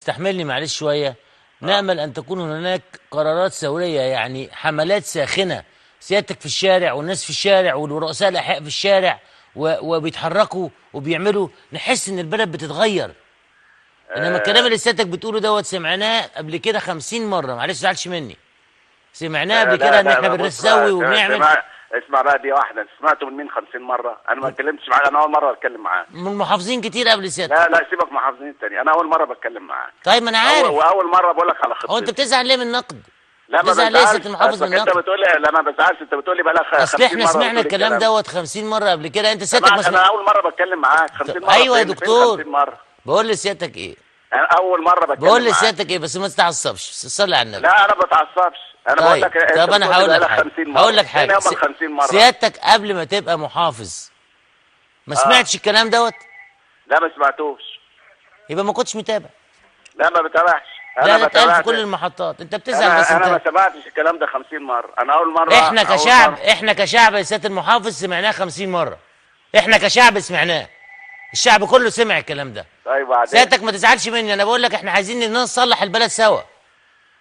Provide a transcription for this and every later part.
تستحملني معلش شوية. نامل ان تكون هناك قرارات ثوريه، يعني حملات ساخنة، سيادتك في الشارع والناس في الشارع والرؤساء الاحياء في الشارع وبيتحركوا وبيعملوا، نحس ان البلد بتتغير. انما الكلام اللي سيادتك بتقوله دوت سمعناه قبل كده 50 مرة، معلش تزعلش مني، سمعناه قبل كده ان احنا بنسوي وبنعمل. اسمع بقى، دي واحدة انت سمعته من مين 50 مرة؟ انا ما اتكلمتش معاك، انا اول مرة اتكلم معاك. من محافظين كتير قبل سيادتك. لا لا سيبك محافظين تاني، انا اول مرة بتكلم معاك. طيب ما انا عارف. واول مرة بقول لك على خطتي. هو انت بتزعل ليه من النقد؟ لا ما بتزعل ليه بزعلش. سيادة المحافظ من انت النقد؟ بتقول لي لا ما بزعلش، انت بتقول لي بقى لها 50 اصل احنا مرة سمعنا بتقول الكلام دوت 50 مرة قبل كده، انت سيادتك ما انا سمعت. اول مرة بتكلم معاك 50 مرة. ايوه يا دكتور. 50 مرة. بقول لسيادتك ايه؟ انا اول مرة بتكلم بقول معاك. لسيادتك ايه بس ما تتعصبش، صلي على النبي. لا انا ما بتعصبش، انا بقول طيب لك. طب انا هقول لك حاجة، هقول لك حاجة. 50 مرة سيادتك قبل ما تبقى محافظ ما سمعتش الكلام دوت؟ لا ما سمعتوش. يبقى ما كنتش متابع. لا ما بتابعش. لا انا ده اتقال في ما كل تابعتش. المحطات، انت بتزعل بس انا ما انت. سمعتش الكلام ده 50 مرة، انا اول مرة. احنا كشعب، مرة. احنا كشعب يا سيادة المحافظ سمعناه 50 مرة، احنا كشعب سمعناه، الشعب كله سمع الكلام ده. طيب وبعدين سيادتك ما تزعلش مني، انا بقول لك احنا عايزين نصلح البلد سوا،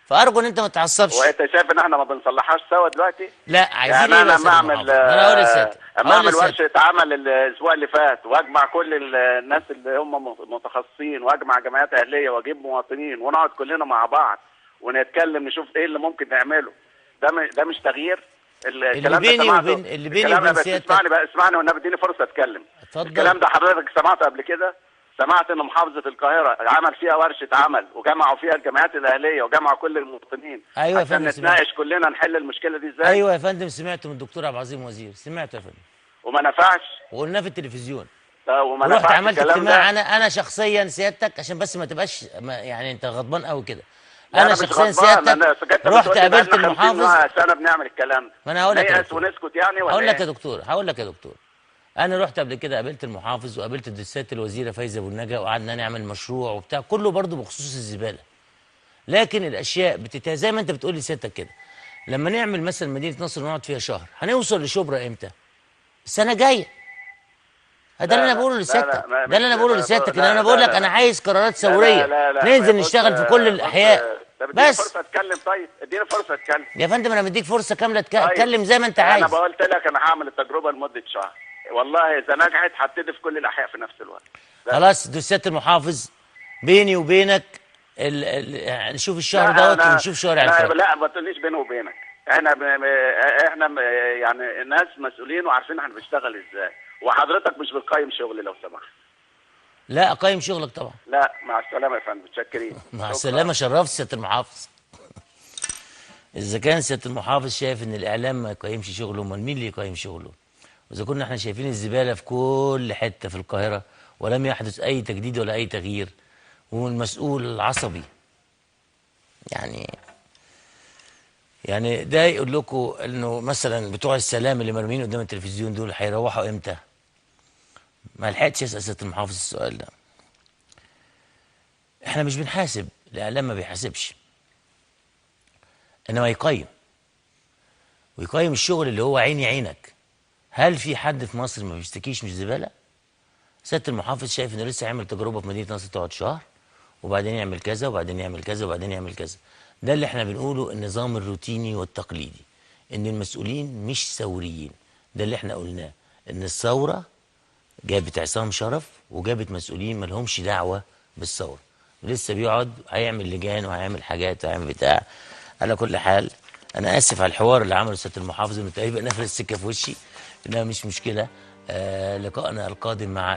فارجو ان انت ما تتعصبش. وانت شايف ان احنا ما بنصلحهاش سوا دلوقتي؟ لا عايزين يعني ايه انا يا لما سيادة اعمل المحافظ؟ انا هقول لسيادتك، اما هقول اعمل لسيادتك. ورشه عمل الاسبوع اللي فات، واجمع كل الناس اللي هم متخصصين، واجمع جمعيات اهليه، واجيب مواطنين، ونقعد كلنا مع بعض ونتكلم نشوف ايه اللي ممكن نعمله. ده مش تغيير؟ الكلام بيني ده سمعته. وبين- اللي بيني الكلام وبين ده بس سيادتك. اسمعني بقى، اسمعني والنبي اديني فرصة اتكلم. اتفضل. الكلام ده حضرتك سمعته قبل كده؟ سمعت ان محافظة القاهرة عمل فيها ورشه عمل وجمعوا فيها الجمعيات الاهلية وجمعوا كل المواطنين أيوة يا عشان فندم، سمعت. نتناقش كلنا نحل المشكلة دي ازاي. ايوه يا فندم، سمعته من الدكتور عبد العظيم وزير، سمعته يا فندم، وما نفعش. وقلناه في التلفزيون. لا، وما ورحت نفعش عملت الكلام اجتماع ده. انا شخصيا سيادتك، عشان بس ما تبقاش ما يعني انت غضبان قوي كده. لا، انا مش شخصيا غضبان. أنا سيادتك سكت، رحت بتقول لي قابلت بقالنا 50 المحافظ. سنة بنعمل الكلام ده. ما انا هقول لك يا نيأس دكتور. ونسكت يعني ولا هقول لك إيه؟ يا دكتور، هقول لك يا دكتور، انا رحت قبل كده قابلت المحافظ وقابلت السيادة الوزيرة فايزه ابو النجا، وقعدنا نعمل مشروع وبتاع كله برضه بخصوص الزبالة. لكن الاشياء زي ما انت بتقول لي سيادتك كده، لما نعمل مثلا مدينة نصر ونقعد فيها شهر، هنوصل لشبرا امتى؟ السنة الجاية. ده اللي انا لا، بقوله لا، لسيادتك، لا، ده اللي انا بقوله لسيادتك، ان لا، انا بقول لا، لك لا. انا عايز قرارات لا، ثورية، لا، لا، ننزل بص، نشتغل في كل بص، الاحياء. طب اديني بس فرصة اتكلم. طيب اديني فرصة اتكلم. يا فندم انا مديك فرصة كاملة طيب. اتكلم زي ما انت عايز. انا قلت لك انا هعمل التجربة لمدة شهر، والله اذا نجحت هبتدي في كل الاحياء في نفس الوقت. لا. خلاص دي سيادة المحافظ، بيني وبينك نشوف الشهر لا، دوت ونشوف شوارع لا الفرق. لا ما تقوليش بيني وبينك، احنا احنا يعني ناس مسؤولين وعارفين احنا بنشتغل ازاي، وحضرتك مش بتقيم شغلي لو سمحت. لا اقيم شغلك طبعا. لا مع السلامة يا فندم، متشكرين. مع شكراً. السلامة، شرفت سيادة المحافظ. اذا كان سيادة المحافظ شايف ان الاعلام ما يقيمش شغله، امال مين اللي يقيم شغله؟ واذا كنا احنا شايفين الزبالة في كل حتة في القاهرة ولم يحدث اي تجديد ولا اي تغيير، والمسؤول العصبي يعني ده يقول لكم انه مثلا بتوع السلام اللي مرميين قدام التلفزيون دول هيروحوا امتى؟ ما لحقتش اسال سيادة المحافظ السؤال ده. احنا مش بنحاسب، الاعلام ما بيحاسبش، انما يقيم، ويقيم الشغل اللي هو عيني عينك. هل في حد في مصر ما بيشتكيش مش زبالة؟ سيادة المحافظ شايف انه لسه هيعمل تجربه في مدينة نصر تقعد شهر، وبعدين يعمل كذا، وبعدين يعمل كذا، وبعدين يعمل كذا. ده اللي احنا بنقوله النظام الروتيني والتقليدي، ان المسؤولين مش ثوريين. ده اللي احنا قلناه، ان الثورة جابت عصام شرف وجابت مسؤولين ما لهمش دعوه بالثورة، ولسه بيقعد هيعمل لجان وهيعمل حاجات وهيعمل بتاع. على كل حال انا اسف على الحوار اللي عمله سيادة المحافظ، انه تقريبا قفل السكة في وشي، انها مش مشكلة. لقائنا القادم مع